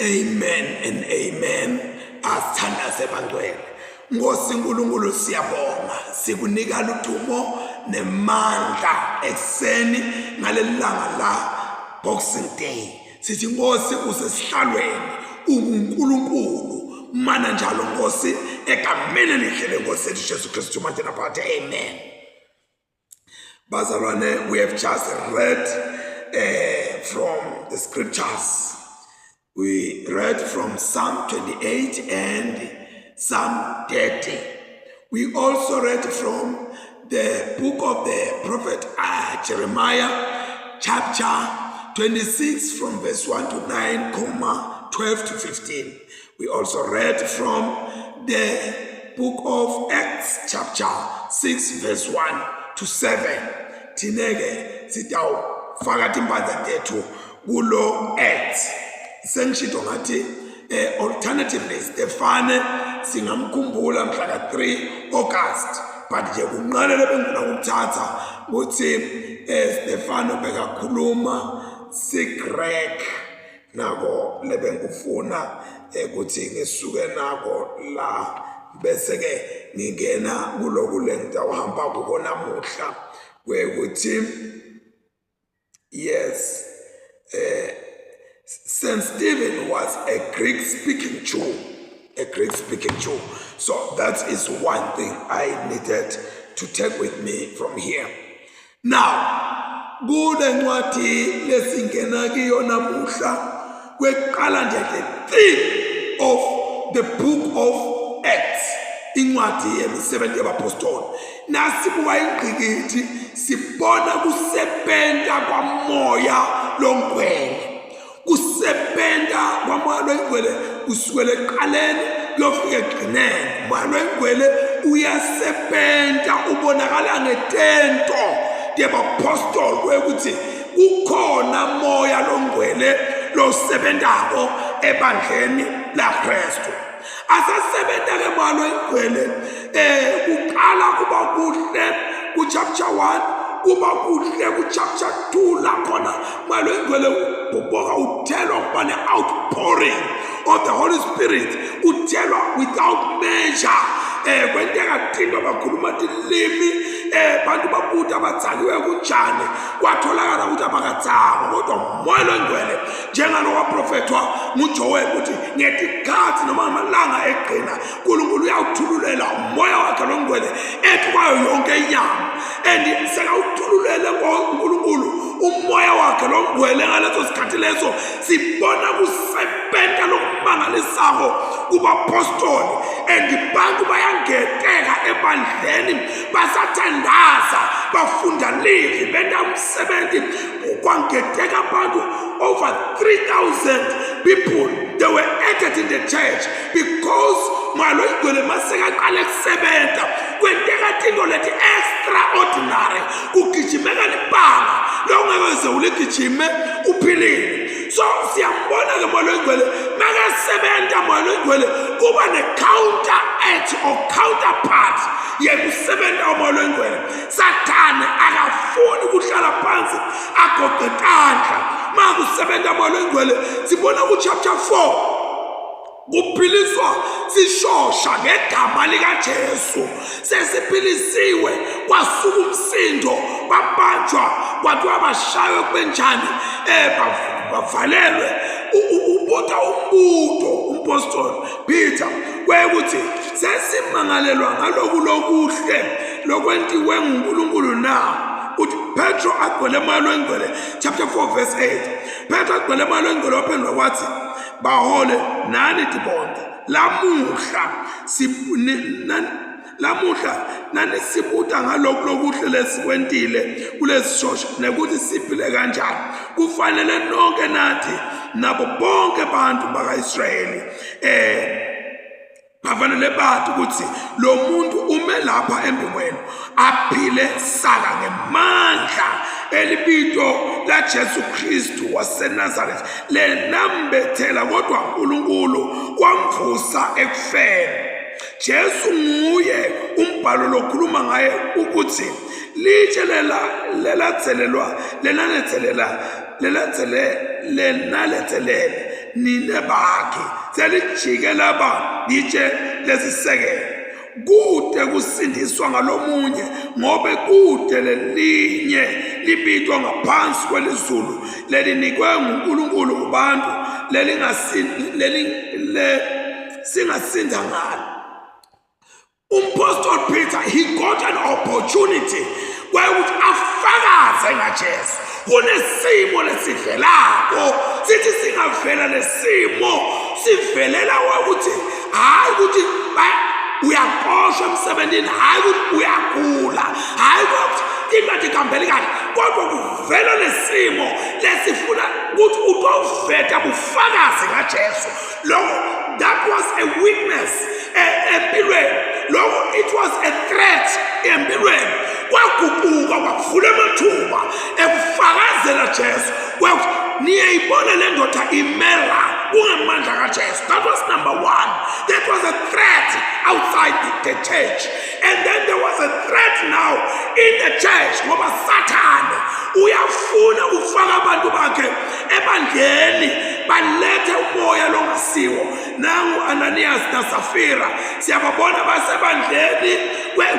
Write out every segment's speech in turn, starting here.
Amen and amen. Asithandaze bangcwele. Nkosi uNkulunkulu siyabonga. Sikunika ludumo nemandla ekseni ngalelilanga la Boxing Day. Sithi Nkosi usesihlalweni unguNkulunkulu. Mana njalo Nkosi egameni elihle lenkosi yethu Jesu Kristu manje naphakade. Amen. Bazalwane, we have just read from the scriptures. We read from Psalm 28 and Psalm 30. We also read from the book of the prophet Jeremiah, chapter 26, from verse 1 to 9, comma 12 to 15. We also read from the book of Acts chapter 6 verse 1 to 7. Thina-ke sitawufaka timpandla tethu kulo Acts. Sengishito ngathi alternatively Stefane singamkhumbula mhla ka-3 August but nje kunqane lebengifuna ukuthatha ukuthi Stefano bekakhuluma siGrek nako lebengikufuna ukuthi ngisuke nako la bese ke ngingena kuloku lengitawuhamba kuko namuhla kwekuthi yes St. Stephen was a Greek speaking Jew, a Greek speaking Jew. So that is one thing I needed to take with me from here. Now, kule ncwadi lesingena kiyo namuhla kweqala nje the theme of the book of Acts, incwadi yemisebenzi yabapostoli. Nasibuka ingqikithi sibona kusebenta kwamoya longcwele. Kusebenta kwamoya longcwele kusukela ekuqaleni kuyofika ekugcineni. Moya longcwele uyasebenta ubonakala ngetento tebapostoli kwekuthi kukhona moya longcwele losebentako ebandleni laKristu. Asasebenta ke moya longcwele kuqala kuba kuhle ku chapter 1 kuba kuhle ku chapter 2 la khona moya longcwele ubhoboka uthelwa kuba ne-outpouring of the Holy Spirit uthelwa without measure kwenteka tinto bakhuluma tilimi bantu babuta bathakiwe kunjani kwatholakala ukuthi abakathakwa kodwa moya longcwele njengalowaprofethwa nguJoel ukuthi ngetikhathi noma ngamalanga egcina uNkulunkulu uyawuthululela umoya wakhe longcwele ethi kwayo yonke inyama and sekawuthululele uNkulunkulu umoya wakhe longcwele ngaleso sikhathi leso sibona kusebenta lokumangalisako kubapostoli and bantu bayangeteka ebandleni basathandaza bafunda livi benta umsebenzi kwangeteka abantu over 3000 people they were added in the church because moya loyingcwele masekaqale kusebenta kwenteka tinto leti extraordinary kugijimeka libanga longeke uze uligijime uphilile. So siyambona ke moya loyingcwele makasebenta moya loyingcwele kuba ne-counter act or counterpart yekusebenta umoya loyingcwele. Sathane akafuni ukuhlala phansi agoqe tandla makusebenta moya loyingcwele. Sibona ku-chapter 4 kuphiliswa sishosha ngegama likaJesu sesiphilisiwe kwasuka umsindo babanjwa kwathiwa bashaywe kubenjani bavalelwe. Ubuta umbuto umpostoli Peter kwekuthi sesimangalelwa ngaloku lokuhle lokwentiwe nguNkulunkulu na. Uthi Petro agcwele moya longcwele chapter 4 verse 8 Petro agcwele moya longcwele waphendula wathi bahole nani tibonda lamuhla lamuhla nani sibuta ngalokhu lokuhle lesikwentile kulesishosha nekuthi siphile kanjani kufanele nonke nathi nabo bonke bantu bakaIsrayeli bafanele bathi ukuthi lo muntu ume lapha embi kwenu aphile saka ngemandla elibito laJesu Kristu waseNazaretha lenambethela kodwa uNkulunkulu wamvusa ekufeni. Jesu nguye umbhalo lokhuluma ngaye ukuthi litshe lela lelathelelwa lenalethelele nine bakhe selijike laba litshe lesisekelo kude kusindiswa ngalomunye ngobe kude lelinye libitwa ngaphansi kwelizulu lelinikwe nguNkulunkulu kubantu lelingasinda singasinda ngalo. Umpostoli Peter, he got an opportunity kwekuthi afakaze ngaJesu. Kunesimo lesivelako, sithi singavela lesimo sivelela ukuthi hayi ukuthi uyaxoshwa emsebenzini, hayi ukuthi uyagula, hayi ukuthi into athi kahle, kodwa kuvela lesimo lesifuna ukuthi utoveta bufakazi ngaJesu. Lokho, that was a weakness empilweni. Lokho, it was a threat empilweni. Kwaguquka kwavula amathuba ekufakazela Jesu. Kwakuthi niyayibona le ndoda imela kungamandla kaJesu. That was number one. That was a threat outside the church. And then there was a threat now in the church ngoba Sathane uyafuna ukufaka abantu bakhe ebandleni balethe umoya longasiwo. Nangu Ananias naSafira siyababona basebandleni,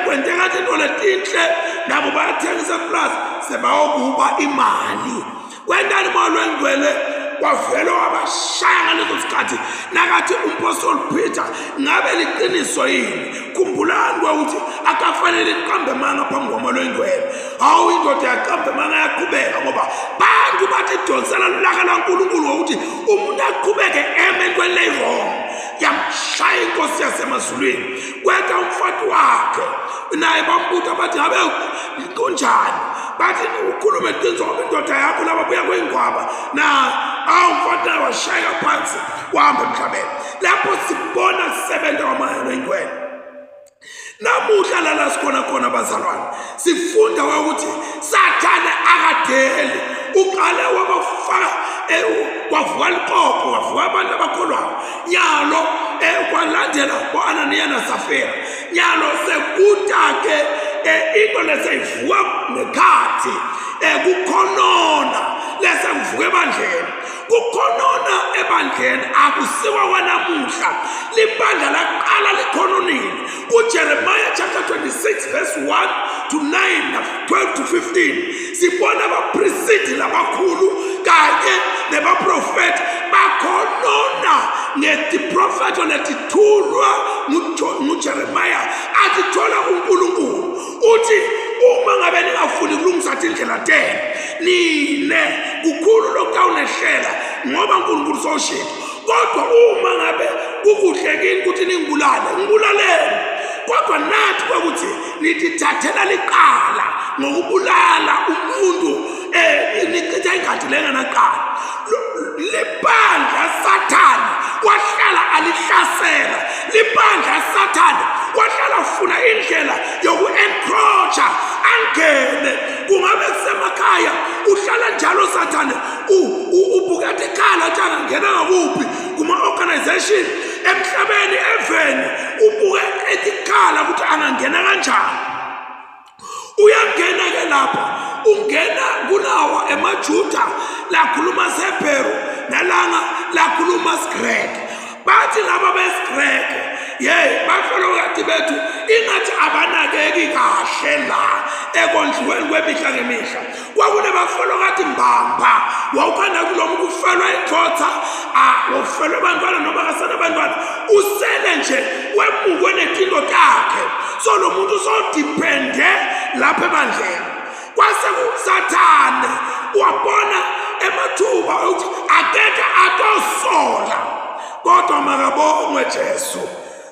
kwenteka into letinhle nabo bayathengisa plus sebayokuba imali. Kwentani moya lwengcwele wavele wabashaya ngaleso sikhathi nakathi umpostoli Peter, ngabe liqiniso yini? Khumbulani ukuthi akafanele niqambe manga phambi komoya lwengcwele. Hawu, indoda yaqamba manga yaqhubeka, ngoba bantu bathi donsela lulaka lwaNkulunkulu ngokuthi umuntu aqhubeke eme entweni leyi-wrong. Yamshaya inkosi yasemazulwini. Kweta umfati wakhe naye bambuta bathi ngabe kunjani, bathi ukhulume qiniso ngoba indoda yakho laba buya kweyingwaba na. Awu, umfati naye washayeka phansi wahamba emhlabeni. Lapho sibona kusebenza kwamoya lwengcwele. Namuhla lala sikhona khona bazalwane, sifunda ukuthi Sathane akadeli. Uqale wabafaka, kwavuka liqoqo, kwavuka abantu abakholwayo nyalo, kwalandela bo-Ananiya naSafira. Nyalo sekuta-ke into leseyivuka ngekhathi, kukhonona lesekuvuka ebandleni. Kukhonona ebandleni akusiwa kwanamuhla, libandla laqala likhononile. KuJeremiah chapter 26 verse 1 to 9 na 12 to 15 sibona abapristi labakhulu kanye nebaprofethi bakhonona ngetiprofetho letithulwa nguJeremiah atithola kuNkulunkulu. Uthi uma ngabe ningafuni kulungisa tindlela tenu nine, kukhulu lokutawunehlela ngoba uNkulunkulu soshilo. Kodwa uma ngabe kukuhle kini ukuthi ningibulale, ngibulaleni, kodwa nathi kwekuthi nitithathela liqala ngokubulala umuntu, nichitha ingadi lenganaqala. Libandla Sathane wahlala alihlasela, libandla Sathane wahlala ufuna indlela yoku-encroacha angene. Kungabe kusemakhaya, uhlala njalo Sathane ubukade ikhala ukuthi angangena ngakuphi, kuma-organization emhlabeni, eveni, ubuke etikhala ukuthi angangena kanjani. Uyangena ke lapha, ungena kulawa emaJuda lakhuluma seHebheru nalanga lakhuluma siGreke. Bathi laba besiGreke, yey, bafelokati bethu ingathi abanakeki kahle la ekondliweni kwemihla ngemihla. Kwakunebafelokati mbamba, wawukhanda kulo muntu ufelwa indoda, ufelwe abantwana noma kasenabantwana, usele nje wemukwe netinto takhe. So lo muntu usodiphende lapha ebandleni. Kwase kuSathane wabona emathuba ukuthi akeke atosola, kodwa makabongwe Jesu,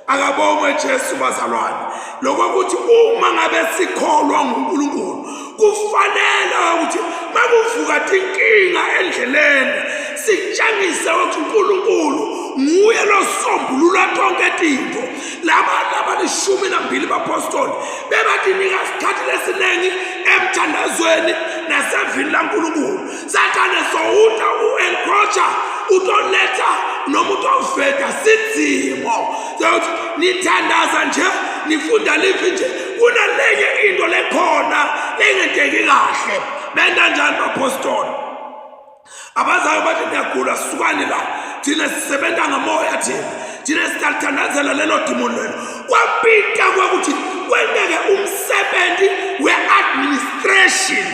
akabongwe Jesu bazalwane. Lokho ukuthi uma ngabe sikholwa nguNkulunkulu, kufanele ukuthi makuvuka tinkinga endleleni sitshengise ukuthi uNkulunkulu nguye losombulula tonke tinto. Laba labalishumi nambili bapostoli bebatinika isikhathi lesiningi emthandazweni nasevini laNkulunkulu. Sathane sowuta u-encroacha, utoletha noma utoveta sidzingo sokuthi nithandaza nje, nifunda livi nje, kunalenye into lekhona lengenteki kahle. Benta njani bapostoli? Abazange bathi niyagula, sukani la. Thina sisebenza ngamoya thina. Thina sitalithandazela lelo dimoni lelo. Kwabita kwekuthi kwenteke umsebenzi we-administration.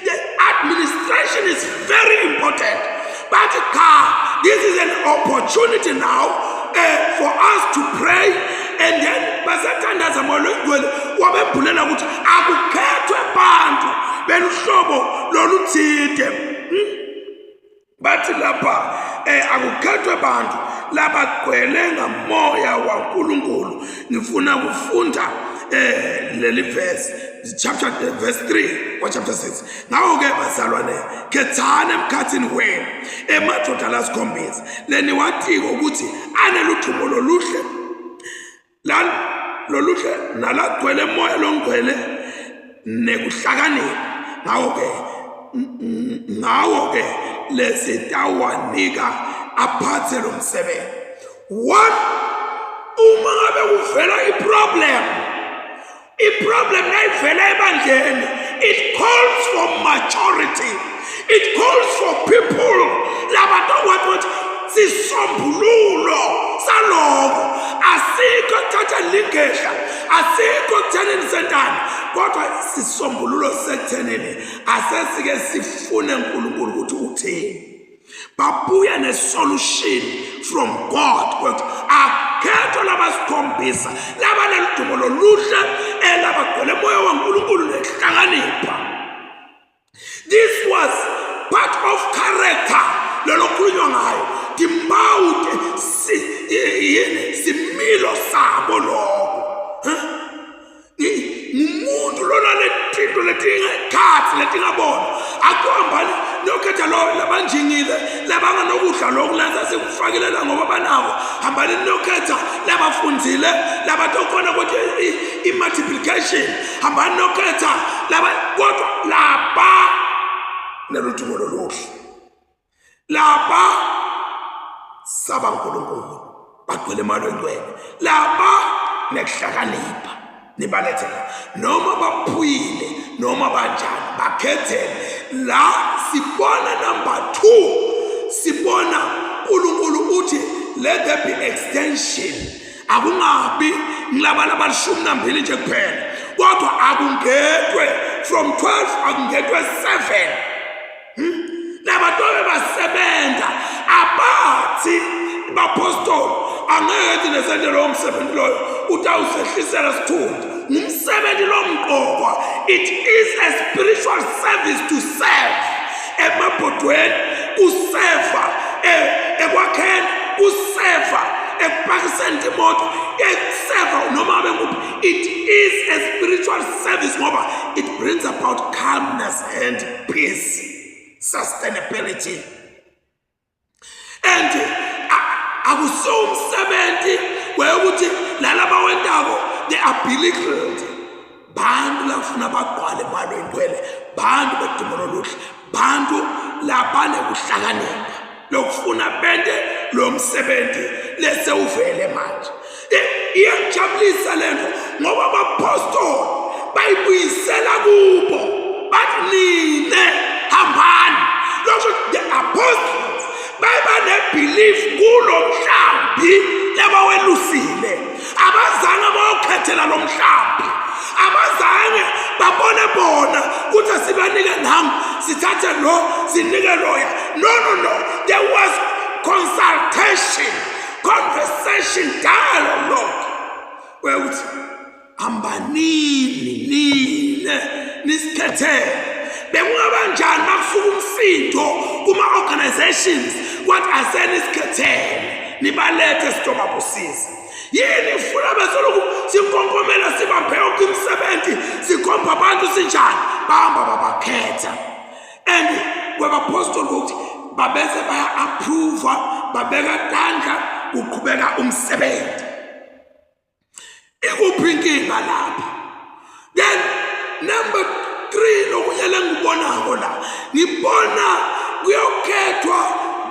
The administration is very important. But cha, this is an opportunity now for us to pray and then basathandaza moya loyingcwele wabembulela ukuthi akukhethwe bantu beluhlobo loluthide. Bathi lapha akukhethwe bantu labagcwele ngamoya waNkulunkulu. Ngifuna kufunda leli verse, chapter verse 3 wa chapter 6. Ngakho-ke bazalwane, khethani emkhathini wenu emadoda lasikhombisa leniwatiko ukuthi aneluthumo loluhle loluhle nalagcwele moya longcwele nekuhlakanipha. Ngakho-ke lesitawanika aphathe lo msebenzi. One, uma ngabe kuvela i-problem, i-problem nayivela ebandleni, it calls for maturity, it calls for people labatokwazi ukuthi sisombululo saloko. Asikho kuthatha lingehla, asikho kuthenini sentani, kodwa sisombululo sekuthenini asesike sifune uNkulunkulu ukuthi uthini. Babuya ne-solution from God ukuthi akhethwe labasikhombisa labaneludumo loluhle elabagcwele moya waNkulunkulu nehlakanipha. This was part of character lelo khulunywa ngayo, timpawu yini, similo sabo lokho. Ngumuntu lona letinto letingekhathi letingabona akuhambani nokhetha lo labanjingile labanganokudla lokhu lansa sikufakile la ngoba banako. Hambani nokhetha labafundzile labatokhona ukuthi i-multiplication. Hambani nokhetha laba, kodwa laba neludumo loluhle, laba saba uNkulunkulu, bagcwele imali engcwele, laba nekuhlakanipha, nibalethela noma baphuyile noma banjani, bakhethele. La sibona number 2, sibona uNkulunkulu uthi let there be extension. Akungabi ngilaba labalishumi nambili nje kuphela, kodwa akungetwe from 12, akungetwe 7. Labantu basebenza abathi bapostoli angeke thina sente lowo msebenzi loyo utawusehlisela sithunzi. Ngumsebenzi lomqokwa. It is a spiritual service to serve emabhodweni, kuseva ekwakheni, kuseva ekupakiseni imoto, ekuseva noma abe kuphi. It is a spiritual service ngoba it brings about calmness and peace, sustainability. And akusiwo umsebenzi wekuthi lalaba wentako they are belittled. Bantu lafuna bagqwale imali engcwele, bantu bedumo loluhle, bantu labanekuhlakanipha lokufuna bente lo msebenzi lesewuvele manje. Iyangijabulisa lento ngoba abapostoli bayibuyisela kubo, bathi nine hambani. Lokho the apostles baba ne-belief kulo mhlambi labawelusile. Abazange bayokhethela lo mhlambi, abazange babone bona ukuthi sibanike nangu, sithathe lo sinike loya. No, no, no, there was consultation, conversation, dialogue wekuthi hambanini nine nisikhethele. Bekungaba njani makusuka umsindo kuma-organizations kwathi asenisikhethele nibalethe sitobabusisa? Yini ifuna besolokhu sinkonkomela sibambe yonke imisebenzi, sikhomba abantu sinjani? Bahamba babakhetha. And kwabapostoli ukuthi babese baya-approva, babeka tandla, kuqhubeka umsebenzi. Ikuphi inkinga lapha? Then number 3, lokunye lengikubonako la, ngibona kuyokhethwa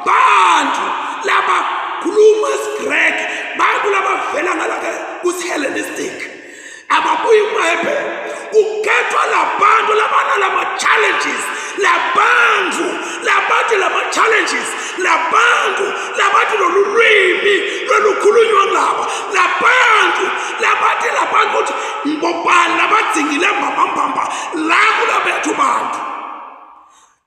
bantu labakhuluma isiGrek, bantu labavela ngala kusi-Hellenistic, ababuyi kumaHebheru. Kukhethwa labantu labanalama-challenges, labantu labathi lama-challenges, labantu labathi lolu lwimi lolukhulunywa ngilaba labantu labathi labantu ukuthi ngobani labadzingile mbambambamba la kulabethu bantu.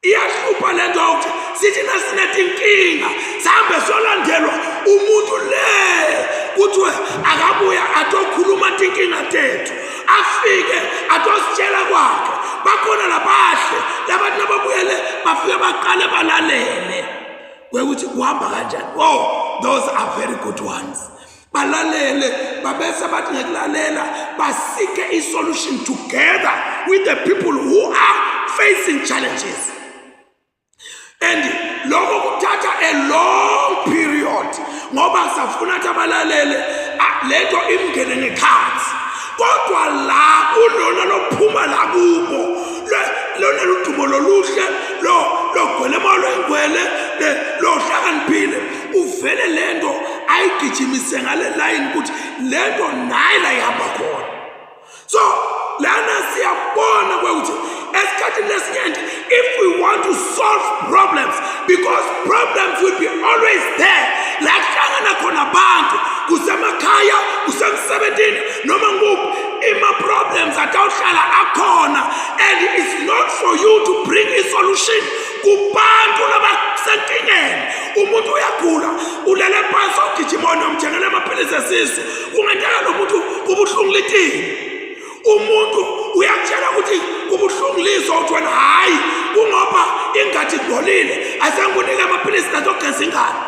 Iyahlupha le nto yokuthi sithi nasinetinkinga sihambe siyolandelwa umuntu le kuthiwe akabuya atokhuluma tinkinga tethu, afike atositshela kwakhe. Bakhona labahle labantu nababuyele bafike baqale balalele kwekuthi kuhamba kanjani. Oh, those are very good ones. Balalele babese bathi ngekulalela basike i-solution together with the people who are facing challenges. And lokho kuthatha a long period ngoba kusafuna ukuthi abalalele lento imngene ngekhathi. Kodwa la kulona lophuma la kubo lona ludumo loluhle lo logwele molo ingwele lohlakaniphile uvele lento ayigijimise ngale line ukuthi lento nayi la ihamba khona. So lana siyabona ukuthi esikhathini lesinyenti if we want to solve problems, because problems will be always there, la kuhlangana khona abantu kusemakhaya, kusemsebenzini, noma ngikuphi, ima-problems atawuhlala akhona, and it's not for you to bring a solution kubantu labasenkingeni. Umuntu uyagula, ulele phansi, ogijima nomthengela amaphilisi esisu, kungenteka lo muntu kubuhlungu litini. Umuntu uyakutshela ukuthi kubuhlungu liso, uthi wena hhayi, kungoba ingadi ingcolile, asengikunike amaphilisi nazogeza ingane.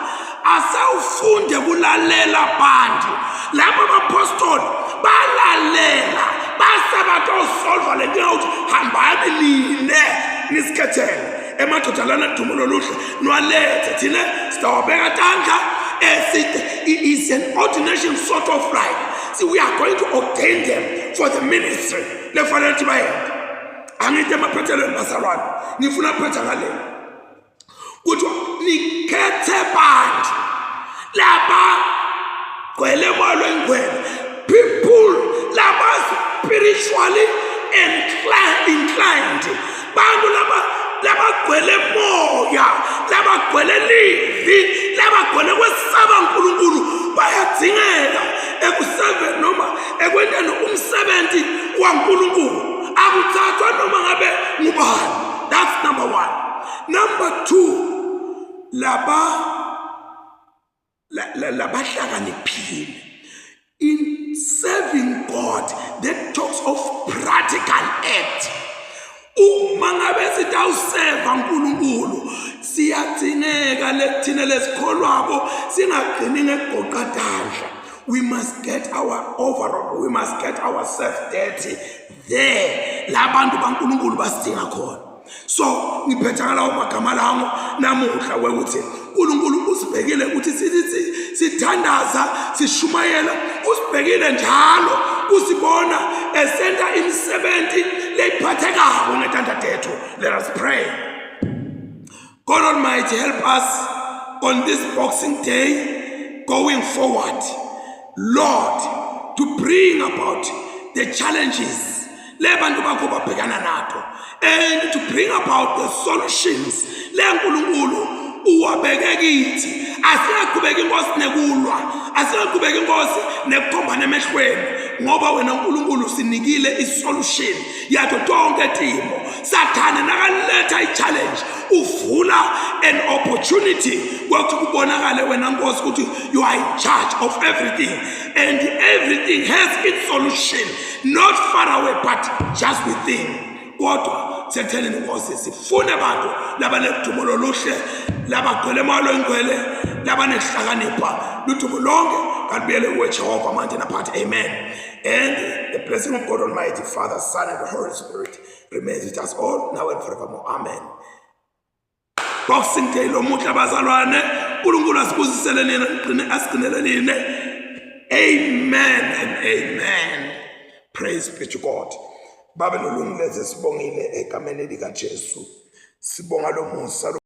Asewufunde kulalela abantu. Lapho abapostoli balalela base batosolva le nkinga ukuthi hambani nine nisikhethele emadoda lana dumo loluhle niwalethe, thina sitawabeka tandla. Is an ordination sort of like. See, we are going to ordain them for the ministry lefanele ukuthi bayenze. Angithi emaphethelweni bazalwane, ngifuna phetha ngale kuthiwa nikhethe bantu laba gcwele moya lwengcwele, people laba spiritually inclined, bantu laba labagcwele moya, labagcwele livi, labagcwele kwesaba uNkulunkulu, bayadzingeka ekuseveni noma ekwenteni umsebenzi waNkulunkulu. Akuthathwa noma ngabe ngubani. That's number one. Number two, laba labahlakaniphile in serving God, that talks of practical act. Uma ngabe sitawuseva uNkulunkulu, siyadzingeka lethina lesikholwako singagcini ngekugoqa tandla. We must get our overall, we must get ourselves dirty there labantu baNkulunkulu basidinga khona. So ngiphetha ngalawo magama lawo namuhla wekuthi uNkulunkulu usibhekile ukuthi sithandaza, sishumayela, usibhekile njalo usibona esenta imisebenzi leyiphathekako ngetandla tethu. Let us pray. God Almighty, help us on this Boxing Day going forward, Lord, to bring about the challenges le bantu bakho babhekana nato and to bring about the solutions le nkulunkulu uwabeke kithi. Asingaqhubeki inkosi nekulwa, asingaqhubeki inkosi nekukhombana emehlweni, ngoba wena uNkulunkulu sinikile isolution yato tonke timo. Sathane nakaletha i-challenge uvula an opportunity kwakuthi kubonakale wena Nkosi ukuthi you are in charge of everything and everything has its solution, not far away but just within. Kodwa sekutheni Nkosi sifune abantu labanedumo loluhle, labagcwele moya oyingcwele, labanehlakanipha. Ludumo lonke kalubuyele kuwe Jehova manje naphakathi. Amen. And the blessing of God Almighty, Father, Son and the Holy Spirit remains with us all now and forevermore. Amen. Boxing Day lomuhla bazalwane, uNkulunkulu asibusisele nina, niqine, asigcinele nina. Amen and amen. Praise be to God. Babe nolungileze, sibongile egameni lika Jesu. Sibonga lo musa.